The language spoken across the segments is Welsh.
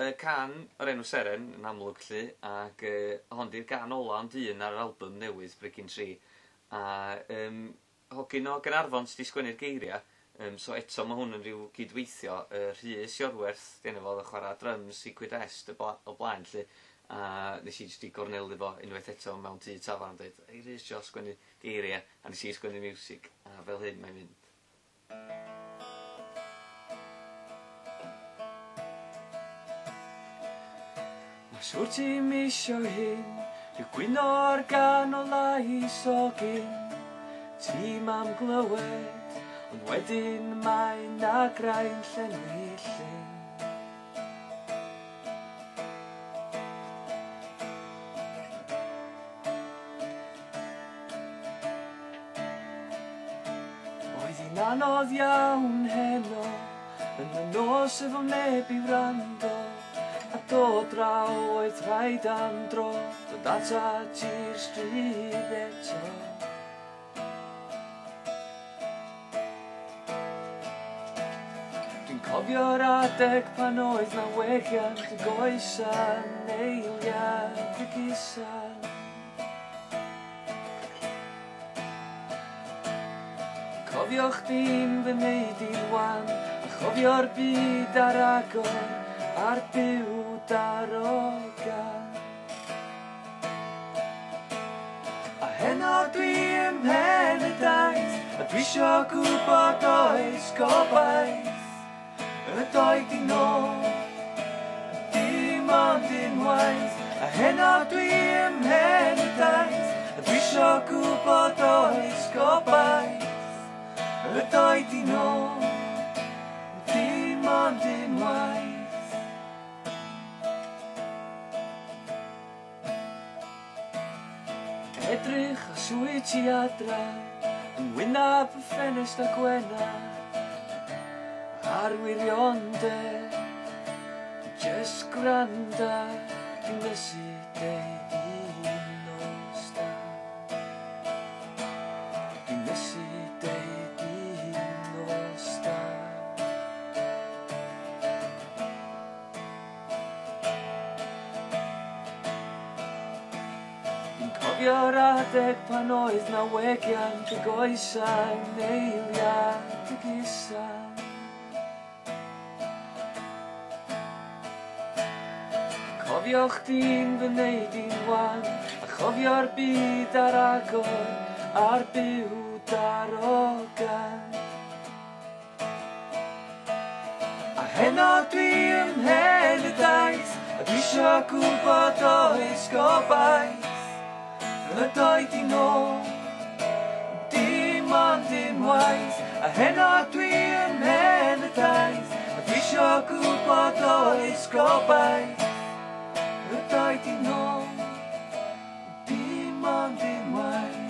Y cân o'r enw Seren yn amlwg 'lly ag hon 'di'r gân ola ond un ar yr albym newydd Brigyn 3 a yym hogyn o Gaernarfon sy 'di sgwennu'r geiria' so eto ma' hwn yn ryw gydweithio Rhys Iorwerth 'di enw fo o'dd yn chwara dryms i Secret y o blaen 'lly a nes i jyst 'i gornelu fo unwaith eto mewn tŷ tafarn deud "Ei Rhys isio sgwennu geiria' a nes i sgwennu miwsig a fel hyn mae'n mynd. Mae'n siŵr ti'm isio hyn, rhyw gwyno ar gan o lais hogyn. Ti'm am glywed, ond wedyn mae 'na graen llenwi llyn. Oedd hi'n anodd iawn heno, yn y nos efo neb i wrando, a dod draw oedd rhaid am dro, dod atat i'r stryd eto. Dwi'n cofio'r adeg pan oedd 'na wegian dy goesan, eiliad dy gusan. Cofio chdi'n fy neud i'n wan, a chofio'r byd ar agor, a'r byw darogan. A heno dwi ym mhen y daith, a dwi isio gwybod oes gobaith. Y doi di nôl, dim ond unwaith. A heno dwi ym mhen y daith, a dwi isio gwybod oes gobaith. Y doi di nôl, dim ond unwaith. Edrych os wyt ti adra, yn wynab y ffenest a gwena ar wiriondeb. Just gwranda, dwi'n ysu deud un nos da. Dwi'n ysu deud un nos da. Fi'n cofio'r adeg pan oedd 'na wegian dy goesau eiliad dy gusan. Cofio chdi'n fy neud i'n wan, a chofio'r byd ar agor a'r byw darogan. A heno dwi ym mhen y daith, a dwi isio gwybod oes gobaith. Y doi di nôl, dim ond unwaith. A heno dwi ym mhen y daith, a dwi isio gwybod oes gobaith. Y doi di nôl, dim ond unwaith.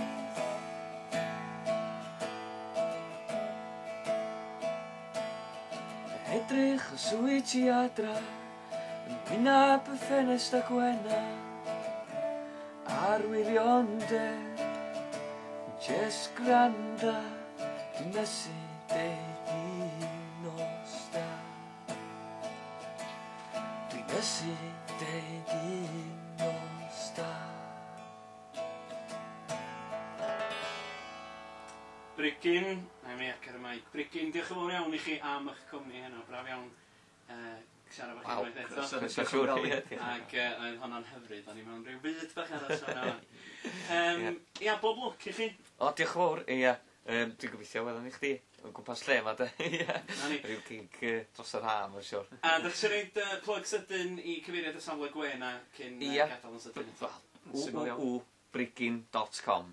Edrych os wyt ti adra, yn wynab y ffenest a gwena ar wiriondeb. Jest gwranda, dwi'n ysu deud un nos da. Dwi'n ysu deud un nos da. Brigyn, na mi ac ar y maic. Brigyn, diolch yn fawr iawn i chi am eich cwmni heno. Braf iawn siarad efo chi unwaith eto. Croeso, siŵr. Ac oedd honno'n hyfryd, o'n i mewn rhyw fyd bach arall o'na. Ia, bob lwc i chi. O, diolch yn fawr, ia. Dwi'n gobeithio welwn ni chdi o gwmpas lle 'ma de. Ia. Na ni. Ryw gig dros yr ha, mae'n siŵr. A dych chi eisiau rhoid plug sydyn i cyfeiriad y safle gwe 'na cyn gadael yn sydyn eto? Wel, www.brigyn.com.